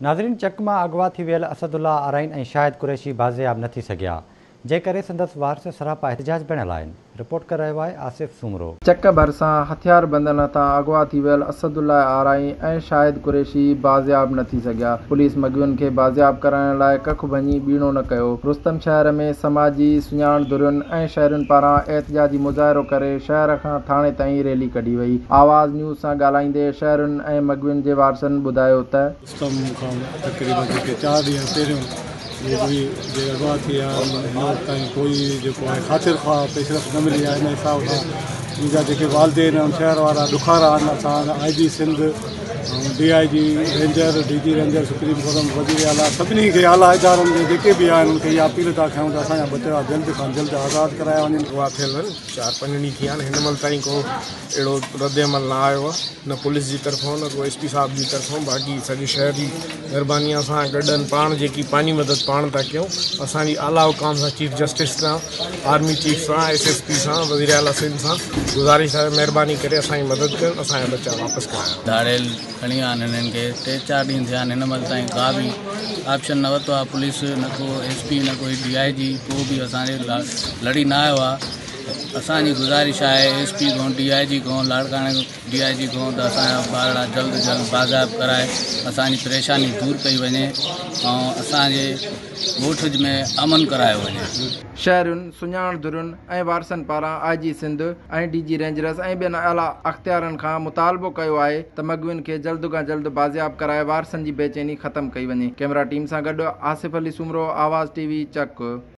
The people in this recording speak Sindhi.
ناظرين چڪ مان اغوا ٿي ويل اسد الله آرائين ۽ شاهد قريشي بازياب نه ٿي سگهيا جنهن ڪري سندس وارث سراپا احتجاج بڻيل آهن رپورٽ ڪري رهيو آهي آصف سومرو. چڪ ڀرسان هٿياربندن هٿان اغوا ٿي ويل اسد الله آرائين ۽ شاهد قريشي بازياب نه ٿي سگهيا، پوليس مغوين کي بازياب ڪرائڻ لاء ڪک ڀڃي ٻيڻو نه ڪيو، رستم شهر ۾ سماجي سڃاڻ ڌرين ۽ شهرين پاران احتجاجي مظاهرو ڪري شهر کان ٿاڻي تائين ريلي ڪڍي وئي، آواز نيوز سان ڳالهائيندي شهرين ۽ مغوين جي وارثن ٻڌايو ته. رستم کان تقريبن جيڪي چار ڏينهن پهريون مغوي جي اغوا ٿي ويا آهن هن وقت تائين ڪوئي جيڪو آهي خاطر خواهه پيش رفت نه ملي آهي ان حساب سان منهنجا جيڪي والدين ۽ شهر وارا ڏکارا آهن اسان I G Sindh ۽ D I G ranger D G ranger supreme court وزير اعليٰ سڀني کي اعليٰ ادارن جي جيڪي به آهن ان کي اها اپيل ٿا ڪيون ته اسان جا ٻچڙا جلد کان جلد آزاد ڪرايا وڃن. اغوا ٿيل چار پنج ڏينهن ٿي ويا آهن هن مهل تائين ڪو اهڙو رد عمل نه آيو آهي نه پوليس جي طرفون نه ڪو ايس پي صاحب جي طرفون باقي سڄي شهر جي مهرباني اسان گڏ آهن پاڻ جيڪي پنهنجي مدد پاڻ ٿا ڪيون اسان جي اعليٰ حڪام سان چيف جسٽس سان آرمي چيف سان ايس ايس پي سان وزير اعليٰ سنڌ سان گذارش آهي مهرباني ڪري اسان جي مدد ڪن اسان جا ٻچا واپس ڪرايو. ڌاڙيل کڻي ويا آهن هنن کي ٽي چار ڏينهن ٿيا آهن هن مهل تائين ڪا به آپشن نه ورتو آهي پوليس نه ڪو ايس پي نه ڪوئي ڊي I جي ڪو به اسان جي لڙي نه آيو آهي اسان جي گذارش آهي ايس پي کان ڊي I جي کان لاڙڪاڻي ڊي I جي کان ته اسان جا ٻارڙا جلد جلد بازياب ڪرائي اسان جي پريشاني دور ڪئي وڃي ۽ اسان جي ڳوٺ ۾ امن ڪرايو وڃي. شهرين، سڃاڻ ڌرين ۽ وارثن پاران I G Sindh ۽ D G rangers ۽ ٻين اعليٰ اختيارين کان مطالبو ڪيو آهي ته مغوين کي جلد کان جلد بازياب ڪرائي وارثن جي بيچيني ختم ڪئي وڃي. ڪئميرا ٽيم سان گڏ آصف علي سومرو، آواز ٽي وي، چڪ.